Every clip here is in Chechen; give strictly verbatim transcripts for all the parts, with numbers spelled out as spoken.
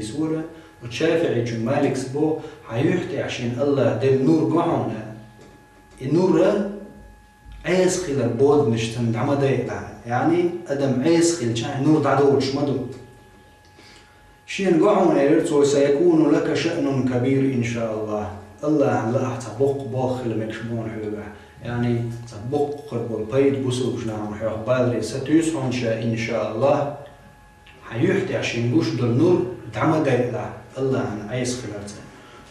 Сура, оцу ШафиӀичун Маликс боху, хьан юьхь тӀехь шена АллахӀа делла нур го хьуна. И нур Ӏеса хилар боданаш цунна дӀа ма дайъа. Яъни, адам Ӏеса хилча, нур дӀадолуш ма ду. Шена го хьуна, элира цо, «Саякуну лака шаънун кабир, иншааллахӀ». АллахӀан лаахь цхьа боккха болх хила мегаш бу хьуна хьоьгахь. Яъни, цхьа боккха хир болу пайда бусулба нахана хьох баларе сатуьйсу хьуна ша, иншааллахӀ. Хьан юьхь тӀехь шена гуш долу нур дӀа ма дайъа, АллахӀан Ӏеса хиларца.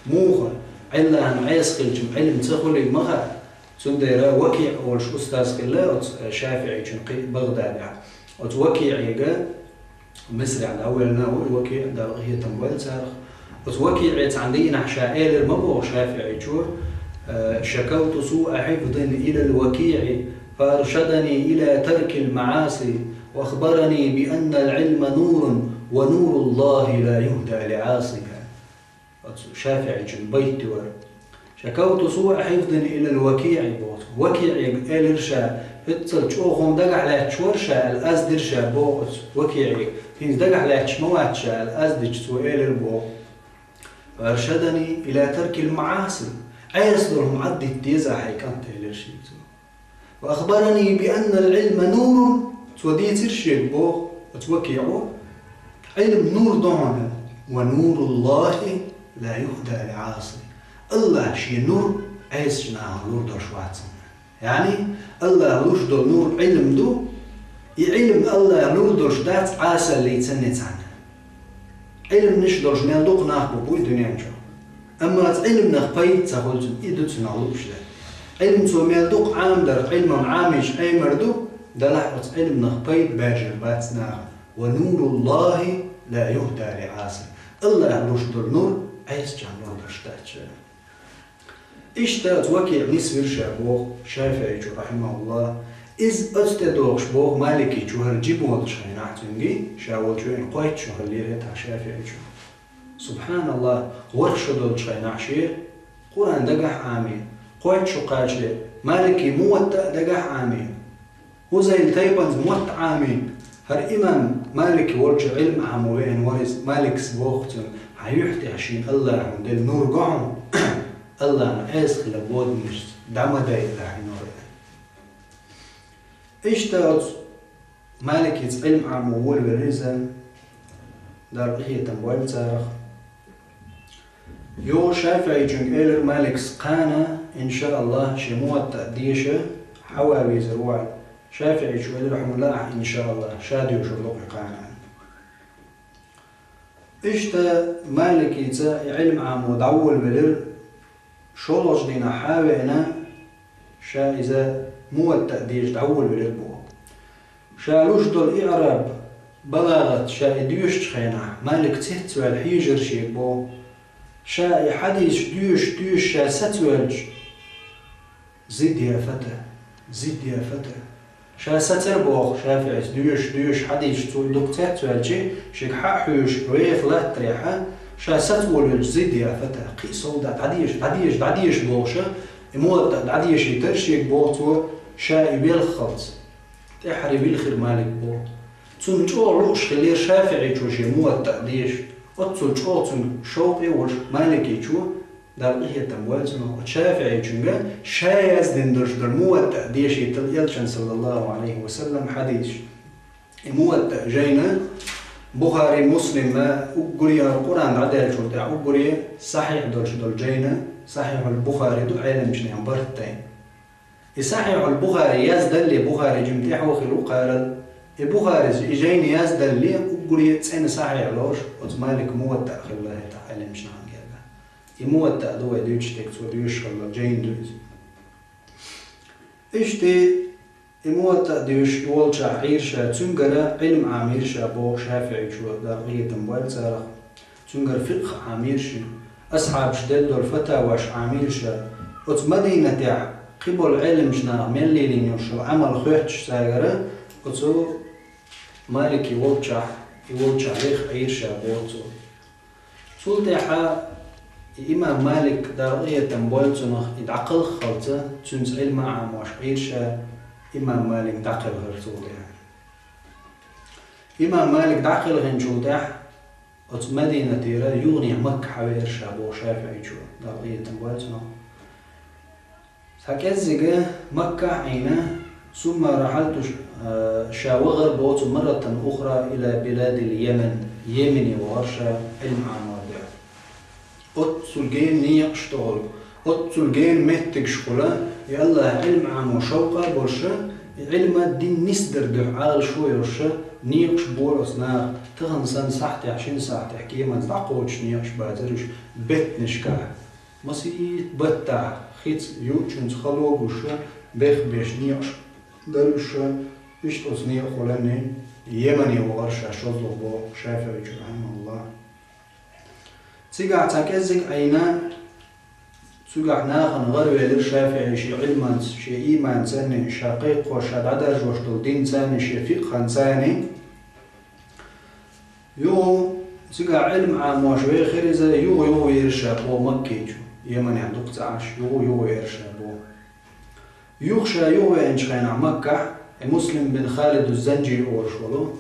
Муха, АллахӀан Ӏеса хилча Ӏилма ца хуьлий ма хаьа. Цундела ВакиӀ олуш устаз хилла оцу ШафиӀичун кхин а БагӀдадехь. Оцу ВакиӀега, Мисрехь дӀавоьллина ву и ВакиӀ, Дала къинхетам бойла царах. Оцу ВакиӀе цхьана дийнахь ша элира ма боху ШафиӀичо, э, «Шакавту суъа хьифзин илал ВакиӀи, фа аршадани ила таркил маӀаси, ва ахбарани би аннал Ӏилма нурун, ва нуруллахӀи ла юхӀда ли Ӏаси». Оцу ШафиӀичун байт ю вара. «Шакавту суъа хьифзин илал ВакиӀи», боху. ВакиӀе элира ша, хӀинццалц чӀогӀа хӀума дагахь лаьтташ вара ша аьлла, аз дира ша боху оцу ВакиӀе. ХӀинца дагахь лаьтташ ма вац ша аьлла, аз дича цо элира боху. «Аршадани ила таркил маӀаси». Ӏеса долу хӀума Ӏаддитта деза хьайн, кӀант, элира шега цо. «Ва ахбарани би аннал Ӏилма нурун», цо дийцира шега боху оцу ВакиӀо, Ӏилма нур ду хьуна, «ва нуруллахӀи ла юхӀда ли Ӏаси». АллахӀа шен нур Ӏесачу нахана лур долуш вац хьуна. Яъни, АллахӀа луш долу нур Ӏилма ду, и Ӏилма АллахӀа лур долуш дац Ӏасаллица ницкъана. Ӏилманаш долуш мел дукха нах бу буй дуьнен чохь. Амма оцу Ӏилманах пайда ца хуьлу цунна, и ду цунах лууш дерг. Ӏилма цо мел дукха Ӏамадар, Ӏилман Ӏамийча Ӏемар ду, делахь оцу Ӏилманах пайда баьржар бац наха. «Ва нуруллахӀи ла юхӀда ли Ӏаси». АллахӀа луш долу нур Ӏесачарна лур долуш дац ша. Иштта оцу ВакиӀ нисвира ша боху ШафиӀичо, рахьимахуллахӀ. Иза оцу тӀе дохуш боху Маликичо, хӀара жима волчу хенахь цуьнга, ша волчу вайна кхойтта шо хиллера хӀетахь ШафиӀичо. СубхьаналлахӀ, ворхӀ шо долчу хенахь шен Къуръан дагахь Ӏамийна, кхойтта шо кхачале Малики Муватта а дагахь Ӏамийна. Хузайл тайпанца Муватта Ӏамийна, хӀара имам Малики волчу Ӏилма Ӏамо веана вара иза. Маликс боху цунна: «Хьан юьхь тӀехь шена АллахӀа делла нур го хьуна, АллахӀан Ӏеса хилар боданашца дӀа ма дайъа хьуна». Иштта оцу Маликица Ӏилма Ӏамо волавелира иза, Дала къинхетам бойла царах. Йо, ШафиӀичуьнга элира Маликс: «Кхана, иншааллахӀ, шен Муватта деша, хьан ван везар ву хьо». ШафиӀичо элира: «Хьуна лаахь, иншааллахӀ, ша доьшур ду кхин кхана». Иштта Маликица и Ӏилма Ӏамо дӀаволавелира, шолгӀачу дийнахь хьан а веана, ша иза Муватта деша дӀаволавелира боху. Ша луш долу иӀраб, балагӀат ша и доьшучу хенахь, Малик цецваьлла хьежира шега боху. Ша и хьадисаш доьшуш, доьшуш ша сацваьлча, зидда я фата, зидда я фата. Ша сацара боху ШафиӀис, доьшуш, доьшуш хьадисаш цо и дукха цецваьлча, шега хьа а хьоьжуш, веха латтарехьа, ша сацволавелча, зидда я фата, кхин а сов да, дӀадеша, дӀадеша, дӀадеша бохуша, и Муватта дӀадешийтара шега боху цо, ша и велххалц. ТӀаьххьара вилхира Малик боху. Цунна чӀогӀа лууш хиллера ШафиӀичо шен Муватта деша. Оццул чӀогӀа цуьнга шовкъе а волуш Маликичо, Дала къинхетам бойла цунах, оцу ШафиӀичуьнга ша яздина долуш долу Муватта дешийтира Элчан, саллаллахӀу Ӏалайхи ва саллам, хьадисаш. И Муватта жайна Бухари, Муслима, уггаре а, Къуръан дӀадаьллачул тӀаьхьа уггаре а сахьихь долуш долу жайна, Сахьихьул Бухари ду Ӏеламчу нехан барт тайна. И Сахьихьул Бухари яздалле, Бухари жима тӀаьхьо хилла ву кхарал, и Бухарис и жайна яздалле, уггаре а цӀена сахьихь лоруш, оцу Малик Муватта хилла хӀетахь Ӏеламчу нахана гергахь. И Муватта ду вай дуьйцуш дерг, цо доьшуш хилла жайна ду иза. Иштта и Муватта доьшуш волчохь Ӏийра ша, цуьнгара Ӏилма Ӏамийра ша боху ШафиӀичо, Дала къинхетам бойла царах. Цуьнгара фикъхӀ Ӏамийра шен, асхьабаш делла долу фатаваш Ӏамийра ша. Оцу Мадинатехь кхиболу Ӏеламчу наха мел лелийна йолуш йолу Ӏамал хоьттуш цаьргара, оцу Малики волчохь, и волчохь веха Ӏийра ша боху цо. Цул тӀаьхьа и имам Малик, Дала къинхетам бойла цунах, и дӀакхалххалца, цуьнца Ӏилма а Ӏамош Ӏийра ша, имам Малик дӀакхелхира цул тӀаьхьа. Имам Малик дӀакхелхинчул тӀаьхьа Оцу Мадинатера юханехьа Макка хьавеара ша боху ШафиӀичо, Дала къинхетам бойла цунах. Цхьа кӀеззига Маккахь Ӏийна, сумма рахьалту ш-, а, ша вахара боху цо марратан ухра ила биладил Йемен, Йемене вахара ша Ӏилма Ӏамор дуьхьа. Оццул гена некъаш тӀехула, оццул гена меттигаш хуьлу, и Аллахьан Ӏилма Ӏамо шовкъа а болуш, и Ӏилма дин нисдар дуьхьа Ӏалашо а йолуш, некъаш бора оцу наха, тахана санна сахьтехь, шина сахьтехь кеманца дӀакхочуш некъаш бацара уьш беттанашкахь. Масийтта баттахь хица юучуьнца хало гуш, бехбеш некъаш дара уьш, иштта оцу некъахула Йемене вахара ша шозлагӀа боху ШафиӀичо, рахьимахуллахӀ. Цигахь цхьа кӀеззиг Ӏийна, цигахь нахана гӀаравелира ШафиӀи шен Ӏилманца, шен ийманцанний, ша кхайкхош, ша дӀадаржош долу динцанний, шен фикъханцанний. Юха цигахь Ӏилма Ӏамош вехира иза, юха-юха веара ша боху Маккичу, Йеменехь дукха ца Ӏаш, юха-юха веара ша боху. Юха ша юхавеанчу хенахь Маккахь, э, Муслим бин Халид уз-Занжи олуш волу,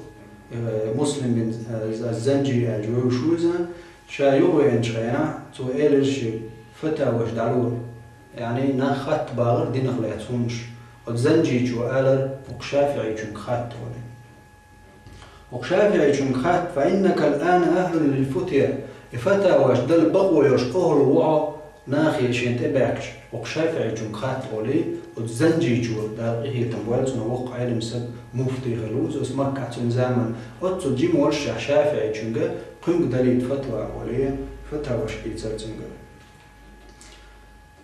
э, Муслим бин, э, з-, Занжи аьлча вевзаш ву иза, ша юхавеанчу хенахь, цо элира шен фатаваш дӀалора. Яъни, нах хатта багӀара динах лаьцна хӀуманаш. Оцу Занжичо алара, хӀокху ШафиӀичуьнга хатта олий. ХӀокху ШафиӀичуьнга хатта: «Фа иннака ал-ана ахлун лил-футья». И фатаваш дала бакъо йолуш охӀла ву хьо нахе шена тӀебаьхкича, хӀокху ШафиӀичуьнга хатта олий, оцу Занжичо, Дала къинхетам бойла цунах, воккха Ӏелам стаг, муфти хилла ву иза оцу Маккахь цуьнан заманахь. Оццул жима волушшехь ШафиӀичуьнга, кхуьнга далийта фатва олий, фатаваш дийцара цуьнга.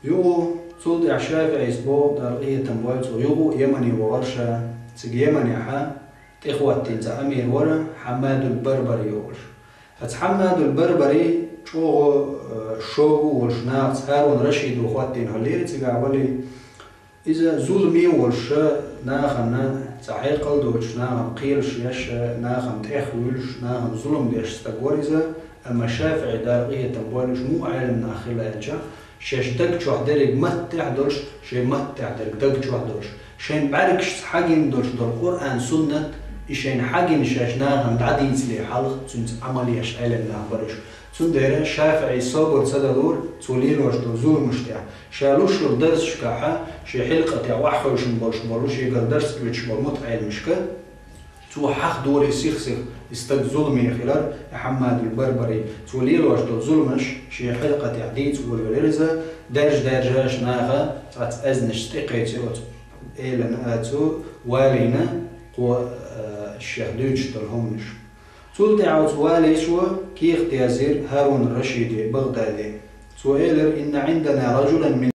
Юха, цул тӀаьхьа ШафиӀис боху, Дала къинхетам бойла цунах, юха Йемене вахара ша, цига Йеменехьа тӀехӀоттийна цхьа амир вара, Хьаммадул Барбари олуш. Хьаца Хьаммадул Барбари чӀогӀа, э, шога а волуш, нахаца, ХӀарун Рашидо хӀоттийна хьолера цигахь валий. Иза зуламе а волуш, нахана цхьа хьекъал доцуш, нахана кхелаш еш, нахана тӀехвуьйлуш, нахана зулам деш стаг вара иза, амма ШафиӀи, Дала къинхетам бойла, уьш муха Ӏелам нах хилла аьлча, шаьш даг чохь дерриг маттехь долуш, шайн маттехь дерг даг чохь долуш, шайн бӀаьргашца хьагина долуш долу Къуръан, Суннат, и шайна хьагина шаьш нахана дӀадийцале хьалха, цуьнца Ӏамал еш Ӏелам нах бара уьш. Цундела ШафиӀис собар ца далора цо лелош долу зуламаш тӀехь. Ша луш йолу дарсашкахьа, шен хьилкъатехь охьахевшина болуш болу, шегара дарс оьцуш болу мутаӀеламашка, цо хьахдора и сих-сиха, и стаг зуламе хилар, и Хьаммадул Барбари. Цо лелош долу зуламаш шен хьилкъатехь дийца волавелира иза, даьржа-даьржаш наха цхьацца аьзнашца тӀекхечира оцу элана, а, цу валийна кхо, а, шех дуьйцуш долу хӀуманаш. Цул тӀаьхьа оцу валийчо кехат яздира ХӀарун Рашиде БагӀдаде. Цо элира: «Инна Ӏиндана ражулан мин